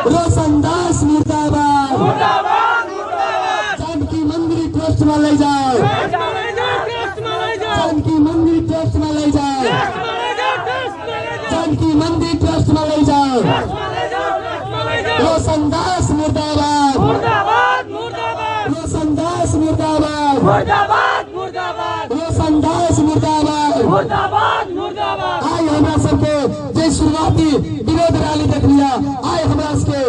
रोशन दास मुर्दाबाद। जानकी मंदिर ट्रस्ट में ले जाओ, जानकी मंदिर ट्रस्ट में ले जाओ, जानकी मंदिर ट्रस्ट में ले जाओ। रोशन दास मुर्दाबाद, रोशन दास मुर्दाबाद, रोशन दास मुर्दाबाद। आई हमरा सबके जे शुरुआती विरोध रैली देख लिया, आई हमरा सबके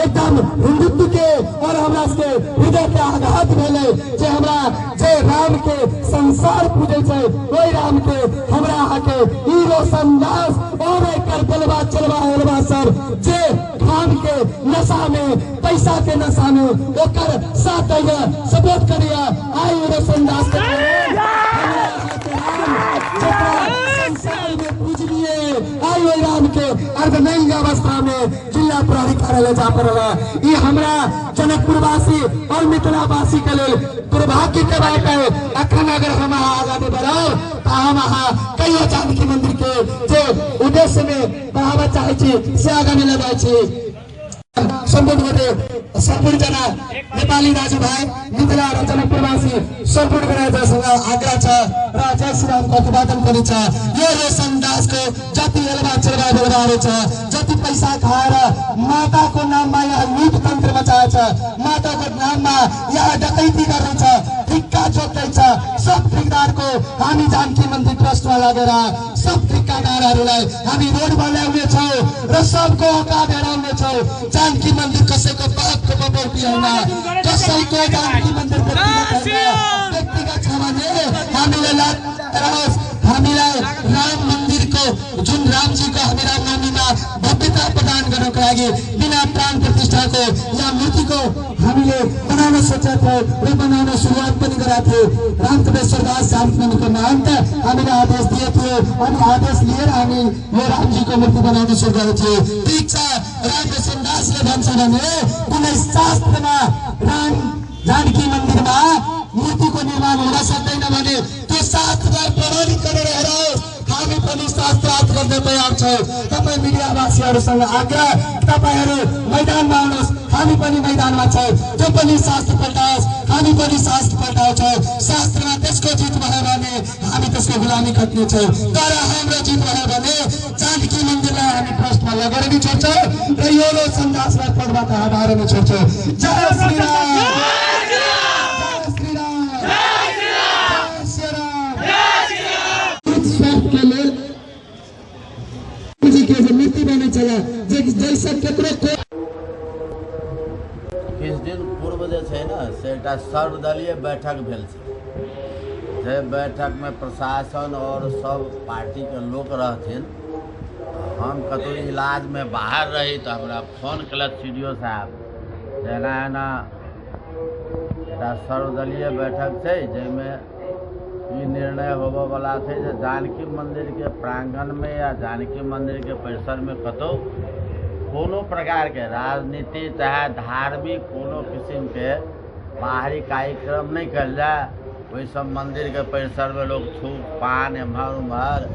एकदम हिंदुत्व के और हमरा सबके हृदय के आघात भेलै जे हमरा जे राम के संसार पूजै छै ओहि राम के हमरा अहाँके ई रोशन दास और एकर बेलबा चलबा हेलबा सब जे खान के नशा में, पैसा के नशा में ओकर साथ दैया, सपोर्ट करिया। आई रोशन दास के संसार में पूजनीय आई ओहि राम के अर्धनंग अवस्था में जिला प्रहरी कार्यालय जा पड़ल। ई हमरा जनकपुरवासी और मिथिलावासी के लेल दुर्भाग्य के बात है। अखन अगर हम आगा नहीं बढ़ब तो हम अहाँ कहियो जानकी मंदिर के जे उद्देश्य में बढ़ावा चाहे छी से आगा नहीं ले जाइ छी। सम्पूर्ण गोटे सम्पूर्ण जना नेपाली दाजुभाइ मिथिला र जनकपुरवासी सम्पूर्ण गोटेसँग आग्रह छ र जय श्रीरामको अभिवादन पनि छ। यो रोशन दासको जति एलबा चेलबा बेलबाहरू छ, जति पैसा खाएर माताको नाममा यहाँ लुट तन्त्र मचाएछ, माताको नाममा यहाँ डकैती गर्दैछ, ठिक्का जोत्दैछ, सब ठिकदारको हामी जानकी मन्दिर ट्रस्टमा लगेर सब ठिक्कादारहरूलाई हामी रोडमा ल्याउनेछौँ र सबको औकात हेराउनेछौँ। जानकी मन्दिर कसैको बापको बपौटी होइन, कसैको जानकी मन्दिर व्यक्तिगत छ भने हामीलाई रहोस्। हामीलाई राम मन्दिरको जुन रामजीको हामी रामनवमीमा भव्यता प्रदान गर्नको लागि बिना प्राण प्रतिष्ठाको या मूर्तिको हामीले बनाउन सोचेका थियौँ र बनाउन सुरुवात पनि गरेका थियौँ। रामतपेश्वर दास जानकी मन्दिरको महन्त हामीले आदेश दिएको थियो अनि आदेश लिएर हामी यो रामजीको मूर्ति बनाउन सुरु गरेको थियौँ। ठिक छ, राम रोशन दासले भन्छ भने कुनै शास्त्रमा राम जानकी मन्दिरमा मूर्तिको निर्माण हुन सक्दैन भने त्यो शास्त्रलाई प्रमाणित गरेर हेरोस्। हामी पनि शास्त्रार्थ गर्न तयार छौँ। तपाईँ मिडियावासीहरूसँग आग्रह, तपाईँहरू मैदानमा आउनुहोस्, हामी पनि मैदानमा छौँ। त्यो पनि शास्त्र पल्टाओस्, हामी पनि शास्त्र पल्टाउँछौँ। शास्त्रमा त्यसको जित भयो भने हामी त्यसको गुलामी खट्नेछौँ, तर हाम्रो जित भयो भने जानकी मन्दिरलाई हामी ट्रस्टमा लगेर नै छोड्छौँ र यो रोशन दासलाई पदबाट हटाएर नै छोड्छौँ। जय श्रीराम, जय श्रीराम, जय श्रीराम। स्वास्थ्य के लेल जी के जे मूर्ति बनै छलै जैसे केकरो किछु दिन पूर्व जे छै ने से एकटा सर्वदलीय बैठक भेल छै। जे बैठकमे प्रशासन और सब पार्टीके लोक रहथिन। हम कतहु इलाजमे बाहर रही तऽ हमरा फोन केलक सी डी ओ साहब जे एना एना एकटा सर्वदलीय बैठक छै जाहिमे ई निर्णय होबयवला छै जे जानकी मन्दिरके प्राङ्गणमे या जानकी मन्दिरके परिसरमे कतहु कोनो प्रकारके राजनीति चाहे धार्मिक कोनो किसिमके बाहरी कार्यक्रम नहि कयल जाय। ओहि सब मन्दिरके परिसरमे लोक थूक पान एम्हर उम्हर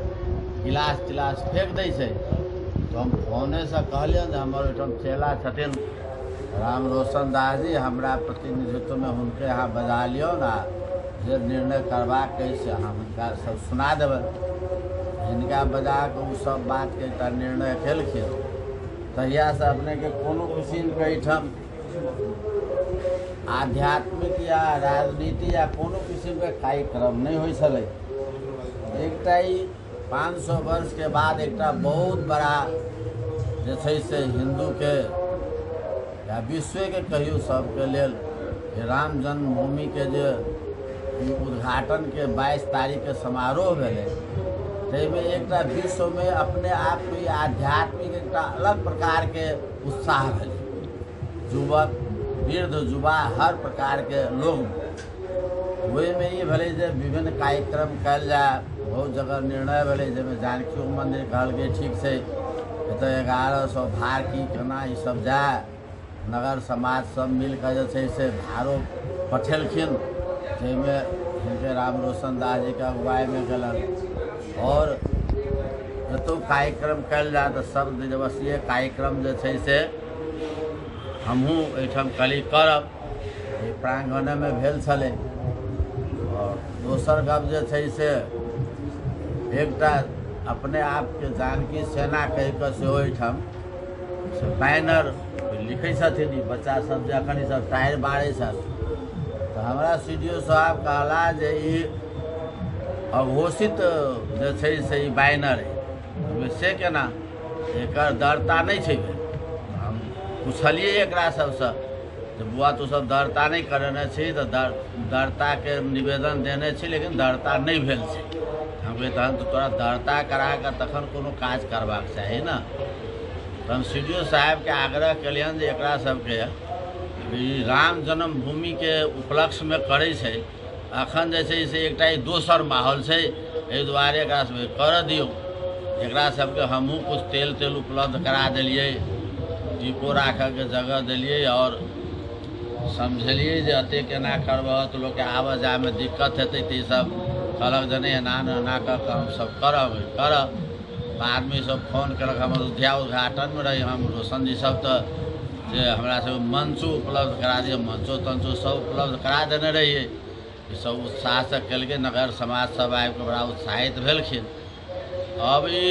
गिलास तिलास फेंक दै छै। तऽ हम फोनेसँ कहलियनि जे हमर ओहिठाम चेला छथिन राम रोशन दास जी, हमरा प्रतिनिधित्वमे हुनके अहाँ बजा लियौन आ जे निर्णय करबाक अछि से अहाँ हुनका सब सुना देबनि। हिनका बजा कऽ ओ सब बातके एकटा निर्णय केलखिन। तहियासँ अपनेके कोनो किसिमके एहिठाम आध्यात्मिक या राजनीति या कोनो किसिमके कार्यक्रम नहि होइ छलै। एकटा ई 500 वर्षके बाद एकटा बहुत बड़ा जे छै से हिन्दूके या विश्वके कहियौ सबके लेल राम जन्मभूमिके जे उद्घाटनके 22 तारीखके समारोह भेलै ताहिमे एकटा विश्वमे अपने आपके आध्यात्मिक एकटा अलग प्रकारके उत्साह भेलै। युवक, वृद्ध, युवा हर प्रकारके लोग ओहिमे ई भेलै जे विभिन्न कार्यक्रम कयल जाय। बहुत जगह निर्णय भेलै जाहिमे जानकी मन्दिर कहलकै ठीक छै एतऽ 1100 भार की केना ई सब जाय। नगर समाज सब मिलकऽ जे छै से भारो पठेलखिन जाहिमे हिनके राम रोशन दास जीके अगुवाईमे गेलनि। और कतहु कार्यक्रम कयल जाय तऽ सब दिवसीय कार्यक्रम जे छै से हमहूँ एहिठाम कहली करब। एहि प्राङ्गणेमे भेल छलै। आओर दोसर गप जे छै से एकटा अपने आपके जानकी सेना कहि कऽ सेहो एहिठाम से बैनर लिखै छथिन ई बच्चा सब जे अखन ई सब टायर बारै छथि। तऽ हमरा सी डी ओ साहब कहला जे ई अघोषित जे छै से ई बैनर अइ। से केना, एकर दर्ता नहि छै भेल। हम पुछलियै एकरा सबसँ जे बौआ तू सब दर्ता नहि करेने छी, तऽ दर्ताके निवेदन देने छी लेकिन दर्ता नहि भेल छै। हम कहलियै तहन तऽ तोरा दर्ता करा कऽ तखन कोनो काज करबाक चाही ने। तऽ हम सी डी ओ साहेबके आग्रह केलियनि जे एकरा सबके ई राम जन्मभूमिके उपलक्ष्यमे करै छै, अखन जे छै से एकटा ई दोसर माहौल छै, एहि दुआरे एकरा सबके करऽ दियौ। एकरा सबके हमहूँ किछु तेल तेल उपलब्ध करा देलियै, डिपो राखऽके जगह देलियै आओर समझेलियै जे एतेक एना करबह तऽ लोकके आबऽ जायमे दिक्कत हेतै। तऽ ईसब कहलक जे नहि एना नहि एना कऽ कऽ हमसब करब करब। बादमे ईसब फोन केलक, हम अयोध्या उद्घाटनमे रही हम, रोशन जी सब तऽ जे हमरा सबके मंचो उपलब्ध करा दिअ, मंचो तंचो सब उपलब्ध करा देने रहियै। ईसब उत्साहसँ केलकै, नगर समाज सब आबिकऽ बड़ा उत्साहित भेलखिन। अब ई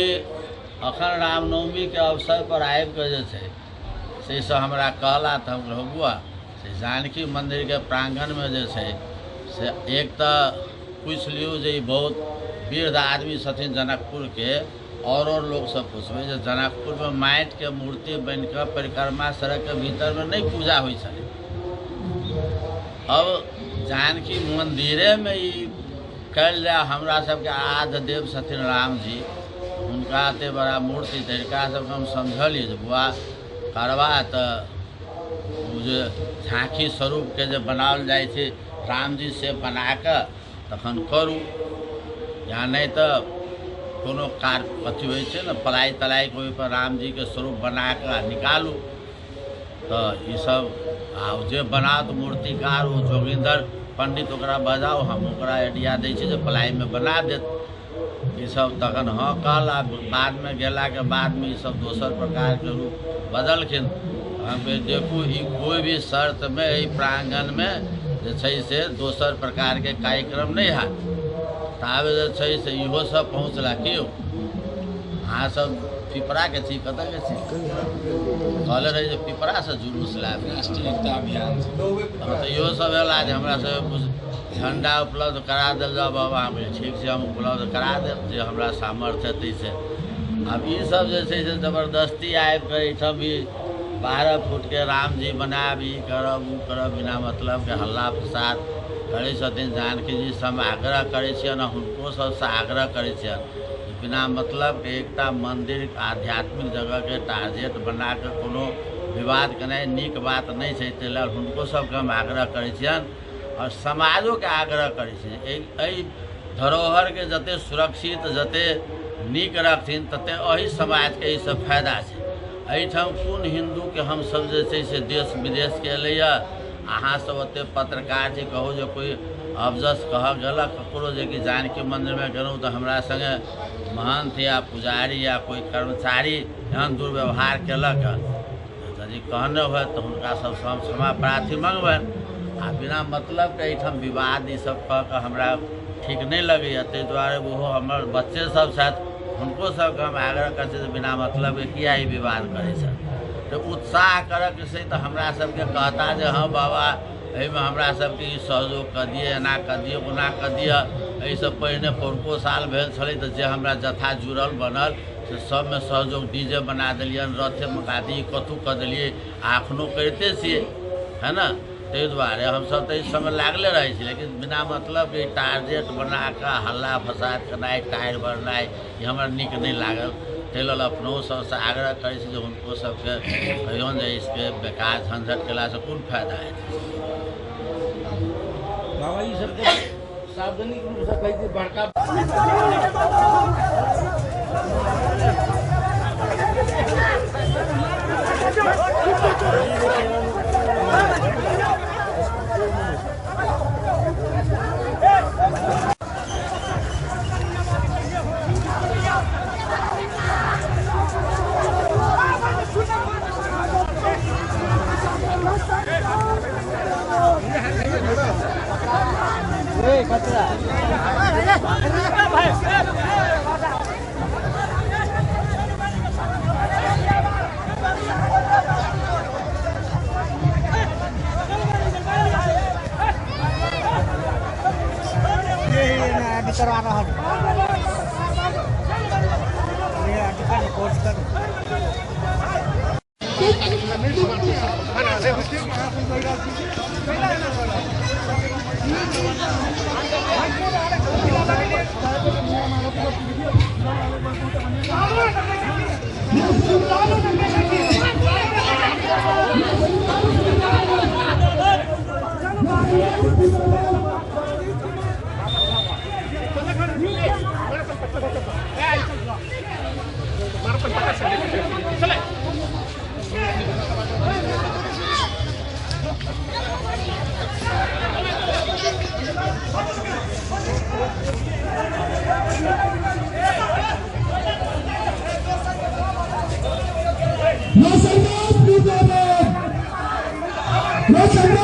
अखन रामनवमीके अवसरपर आबिकऽ जे छै से सब हमरा कहला तऽ हम कहलहुँ बौआ से जानकी मन्दिरके प्राङ्गणमे जे छै से एक तऽ पूछि लियौ जे ई बहुत वृद्ध आदमी छथिन जनकपुरके, आओर लोकसँ पुछबै जे जनकपुरमे माटिके मूर्ति बनिकऽ परिक्रमा सड़कके भीतरमे नहि पूजा होइ छलै। अब जानकी मन्दिरेमे ई कयल जाय, हमरा सबके आराध्य देव छथिन रामजी, हुनका एते बड़ा मूर्ति, तऽ हिनका सबके हम समझलियै जे बौआ करबा तऽ ओ जे झाँकी स्वरूपके जे बनाओल जाइ छै रामजी से बनाकऽ तखन करू, या नहि तऽ कोनो कार्य अथी होइ छै ने पलाइ तलाइके ओहिपर रामजीके स्वरूप बनाकऽ निकालू। तऽ ईसब आ जे बनाओत मूर्तिकार ओ जोगिन्दर पंडित ओकरा बजाउ, हम ओकरा आइडिया दै छी जे प्लाइमे बना देत ईसब। तखन हँ कहला। बादमे गेलाके बादमे ईसब दोसर प्रकारके रूप बदलखिन। हम कहलियै देखू ई कोइ भी शर्तमे एहि प्राङ्गणमे जे छै से दोसर प्रकारके कार्यक्रम नहि हैत। ताबे जे छै से इहो सब पहुँचला। की यौ अहाँ सब पिपराके छी, कतऽके छी? कहले रही जे पिपरासँ जुलूस लायब, राष्ट्रीय एकता अभियान। तऽ इहो सब अयला जे हमरा सबके झण्डा उपलब्ध करा देल जाउ बाबा। हम ठीक छै, हम उपलब्ध करा देब जे हमरा सामर्थ्य हेतै से। आब ईसब जे छै से जबरदस्ती आबिकऽ एहिठाम भी 12 फुटके रामजी बनायब, ई करब ओ करब, बिना मतलबके हल्ला फसाद करै छथिन। जानकी जी से हम आग्रह करै छियनि, हुनको सबसँ आग्रह करै छियनि बिना मतलबके एकटा मन्दिर आध्यात्मिक जगहके टारगेट बनाकऽ कोनो विवाद केनाइ नीक बात नहि छै। ताहि लेल हुनको सबके हम आग्रह करै छियनि आओर समाजोके आग्रह करै छियनि एहि धरोहरके जते सुरक्षित जते नीक रखथिन तते एहि समाजके एहिसँ फायदा छै। एहिठाम कोन हिन्दूके हमसब जे छै से देश विदेशके एलैए, अहाँ सब ओते पत्रकार छी, कहू जे कोइ अबजस कहऽ गेलक ककरो जे कि जानकी मन्दिरमे गेलहुँ तऽ हमरा सङ्गे महन्थ या पुजारी या कोइ कर्मचारी एहन दुर्व्यवहार केलक, यदि कहने होय तऽ हुनका सबसँ हम क्षमा प्रार्थी मङ्गबनि। आ बिना मतलबके एहिठाम विवाद ईसब कऽ कऽ हमरा ठीक नहि लगैए। ताहि दुआरे ओहो हमर बच्चे सब छथि, हुनको सबके हम आग्रह करै छी जे बिना मतलबके किया ई विवाद करै छथि। तऽ उत्साह करऽके छै तऽ हमरा सबके कहता जे हँ बाबा एहिमे हमरा सबके ई सहयोग कऽ दिअ, एना कऽ दिअ, ओना कऽ दिअ। एहिसँ पहिने पौरको साल भेल छलै तऽ जे हमरा जथा जुड़ल बनल से सबमे सहयोग डीजे बना देलियनि, रथे मँगा दी, कथू कऽ देलियै, आ एखनो करिते छियै, है ने। ताहि दुआरे हमसब तऽ एहि सबमे लागले रहै छी, लेकिन बिना मतलबके टारगेट बनाकऽ हल्ला फसाद केनाइ, टायर बढ़नाइ, ई हमरा नीक नहि लागल। ताहि लेल अपनो सबसँ आग्रह करै छी जे हुनको सबके कहियौन जे इसके बेकार झंझट केलासँ कोन फायदा हेतै। बाबा ई सबके सार्वजनिक रूपसँ कहै छै बड़का No.